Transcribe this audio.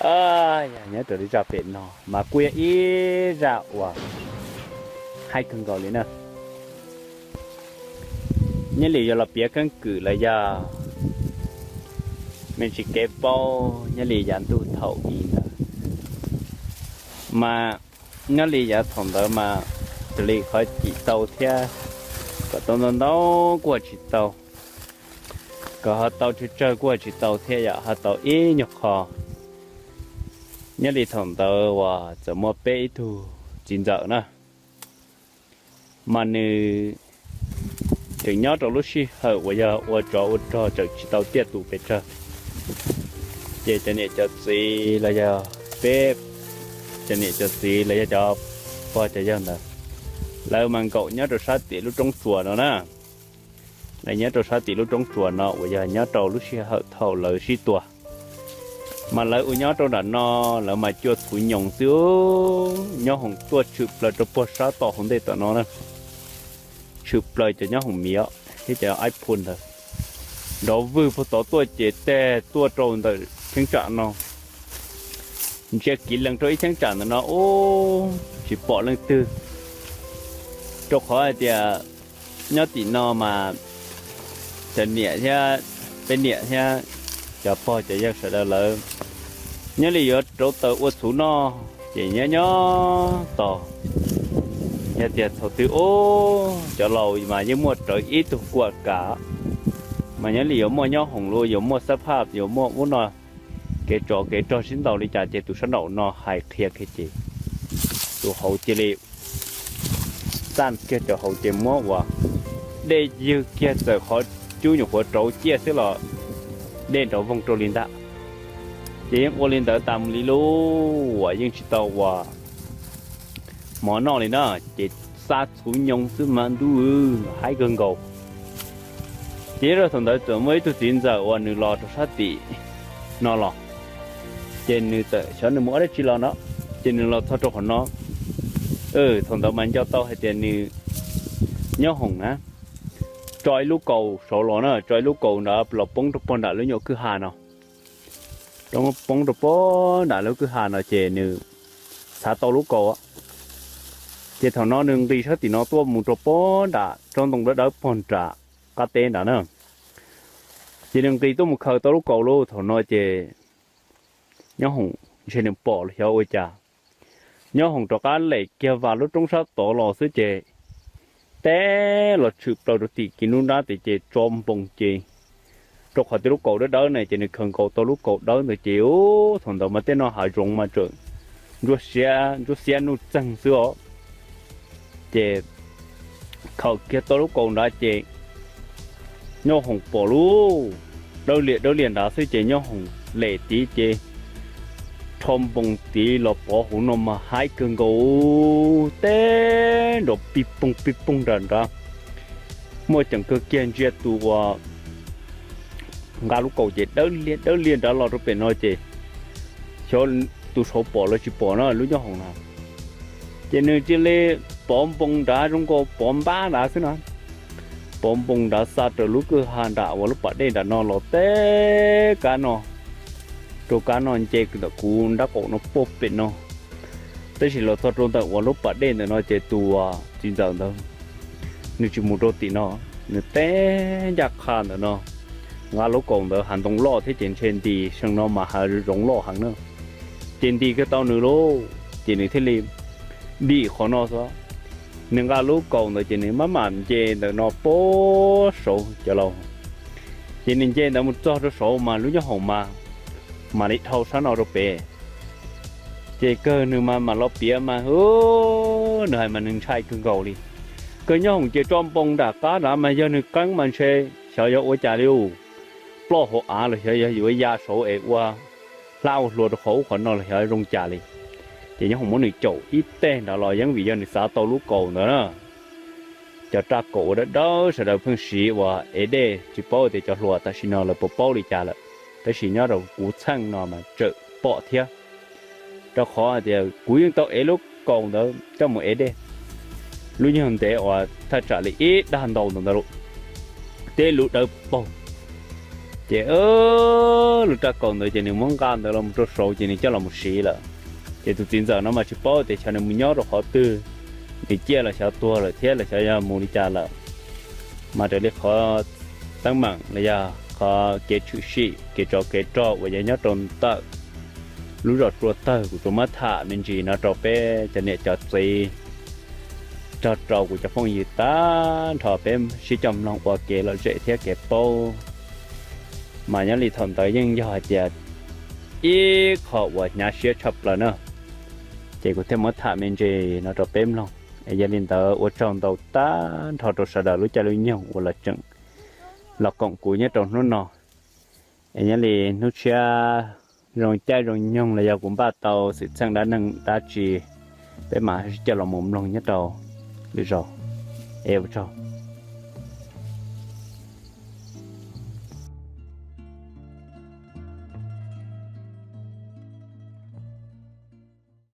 Yog nyob rau lub zaj pem no mas kuj yog ib zaj uas haib kawg nkaus li na. Nyob li yuav los piav keeb kwm los yog me ntsis kev paub nyob li yav ntuj thaum i ntawd, mas nyob li yav thaum ntawd mas raws li qhov cim tau thiab, kom tau ntau ntau kuj tsis tau, kom ho tau tsawg tsawg kuj tsis tau thiab, yog ho tau ib nyuag qho. Nyob li thaum ntawd uas txawm muaj peb ib tug txiv ntxawm na, mas nws tseem nyob rau lub sij hawm uas yog ua tsov ua rog tseem tsis tau tiaj tus pes tsawg. Ces cov niam cov txiv los yog peb, cov niam cov txiv los yog cov pog cov yawg ntawd, lawv mas nkaum nyob rau sab tim lub roob tsuas no na. Lawv nyob rau sab tim lub roob tsuas no uas yog nyob rau lub sij hawm thaum lawv sib tua, mas lawv ua nyob rau nram no, lawv mas cua txhuv nyoos xwb. Nyob hoom tuaj tshwm plaws rau puag sab tom hauv ntej tom no na, tshwm plaws cov nyob hoom miv thiab cov aib phu ntawd nrov vwg puag tod tuaj ces teg tuaj rau ntawm cheeb tsam no. Ntsia kiv lees rau ib cheeb tsam ntawm no ub tsis pom leej twg, rau qhov hais tias nyob tim no mas cov niam thiab peb niam thiab cov pog cov yawg sawv daws lawv nyob li yuav rauv taws ua txhuv noj ces nyob nyob tos, yog tias thaum twg ub cov laus mas yeej muaj rawv ib tug kuam kam, mas nyob li yuav muaj nyob hoom los yuav muaj xab phaj yuav muaj ub no, kev tsov kev rog sib ntaus li cas ces tus sab nraum no hais qhia kiag ces tus hauv cia li txaj kiag cov hauv ces muab ua dej ywg kiag txawm qhov cub nyuam qhuav rauv ciaj xwb los dej nrov voog rau li ntag. Ces yeej ua li ntawd tas mus li lub uas yeej tsis tau ua mov noj li na, ces xa txhuv nyoos xwb mas ntuj haib kawg nkaus. Ces nyob rau thaum ntawd txawm muaj ib tug txiv ntxawm uas nws los rau sab tim no los, ces nws txawm xyov nws mus ua dab tsi los no, ces nws los txog rau qhov no. Thaum ntawd mas nco tau hais tias nws nyob hoom na, tso ib lub kaus saud los na, tso ib lub kaus nrad los poob rau puag nram lub nyuam kwj ha no, poob rau puag nram lub kwj ha no ces nws xav tau lub kaus. Ces thaum no nws nqis sab tim no tuaj mus rau puag nram tsob ntoo dawb dawb puag nram qab teb nrad na. Ces nws nqis tuaj mus khaws tau lub kaus lauj, thaum no ces nyob hoom ntshe nws pom los xyov ua cas, nyob hoom rov qab lem kiag vas lub roob sab tod los xwb ces teb los tshwm plaws rau tim kiv nruab nrab tes ces tso npoo ces, rau qhov tias lub kaus dawb dawb ne ces nws khaws nkaus tau lub kaus dawb ntawd ces ub thaum ntawd mas tej no hav zoov mas tseem ntsuab xiab ntsuab xiab nuj txeeg xwb os. Ces khaws kiag tau lub kaus nrad ces nyob hoom pom lub dawb liam dawb liam nrad xwb ces nyob hoom lem tid ces rho npoo tid los pov hauv no mas haib kawg nkaus, teb nrov pig poog pig poog nram nrad. Muaj ceem kawg kiag ntsia tus uas nqa lub kaus ces dawb liam dawb liam nrad los rau pem no ces xyov tus saud pom los tsis pom na lub nyob hoom na. Ces nws cia li pov npoo nrad zoo nkaus pov npab nrad xwb na, pov npoo nrad xa raws lub kwj ha nram uas lub pas dej nram no los teb kab no, rau kab no nce ntawm kuv nrab qaum no puag pem no. Tab sis los txog rau ntawm uas lub pas dej ntawm no ces tus txiv ntxawm ntawd nws tsis mus rau tim no, nws teb ncaj qha ntawm no, nqa lub kaus ntawd hav ntoo loj thiab ces ntshe nti seem no mas hav zoov loj heev na, ces nti kiag tau nws lauj ces nws thiaj li dim qhov no xwb. Nws nqa lub kaus ntawd ces nws maj mam nce ntawm no puag saud cov laus, ces nws nce ntawd mus txog rau saud mas lub nyob hoom mas mam li dhau sab no rau pem. Ces kawg nws mas mam los piav mas nws hais mas nws ntshai kawg nkaus li. Kawg nyob hoom ces tso npoo nram qab nrad mas yog nws qeeb mas ntshe xyov yuav ua cas li, ploj hauv av los xyov yog yuav ya saud es ua hlab ua hlua rau qhov ub qhov no los xyov zoo cas li. Ces nyob hoom muab nws caum ib teg nrad los yeej vim yog nws xav tau lub kaus ntawd na. Cov raj kaum ua dawb dawb sawv daws pheej siv uas ev dej tsis paub tias cov hluas tam sim no lawv puas paub li cas lawm, tab sis nyob rau kuv txheej no mas tseem pom thiab, rau qhov hais tias kuv yeej tau ev lub kaus ntawd coj mus ev dej. Lub nyuag ntev uas thaj tsam li ib dag ntau ntawd ntawd lauj, teb lub dawb paug. Ces lub raj kaus ntawd ces nws muab nqa ntawd los rau saud ces nws coj los mus siv lawm. Ces tus txiv ntxawm no mas tsis paub tias xyov nws mus nyob rau qhov twg, nws ciaj los xyov tuag lawm thiab los xyov yog mus li cas lawm. Mas raws li qhov teeb meem los yog qhov kev tshwm sim kev tsov kev rog uas yog nyob rau ntawm lub zos Tsua Tawg kuv tsuas muab tham me ntsis no rau peb cov niam cov txiv, rog rau kuv cov phooj ywg tag nrho peb sib coj mloog ua kev lom zem thiab kev paub. Mas nyob li thaum ntawd yeej yog hais tias ib qho uas hnyav siab tshaj plaws na, ces kuv thiaj muab tham me ntsis no rau peb mloog. Es yog li ntawd ua tsaug ntau tag nrho rau sawv daws lub caij lub nyoog uas los tseem los koom kuv nyob rau hnub no. Es nyob li hnub tshiab zoo caij zoo nyoog los yog kuv npaj tau xwm txheej dab neeg dab tsi, peb mam sib coj los mus mloog nyob rau lwm zaus. Es ua tsaug.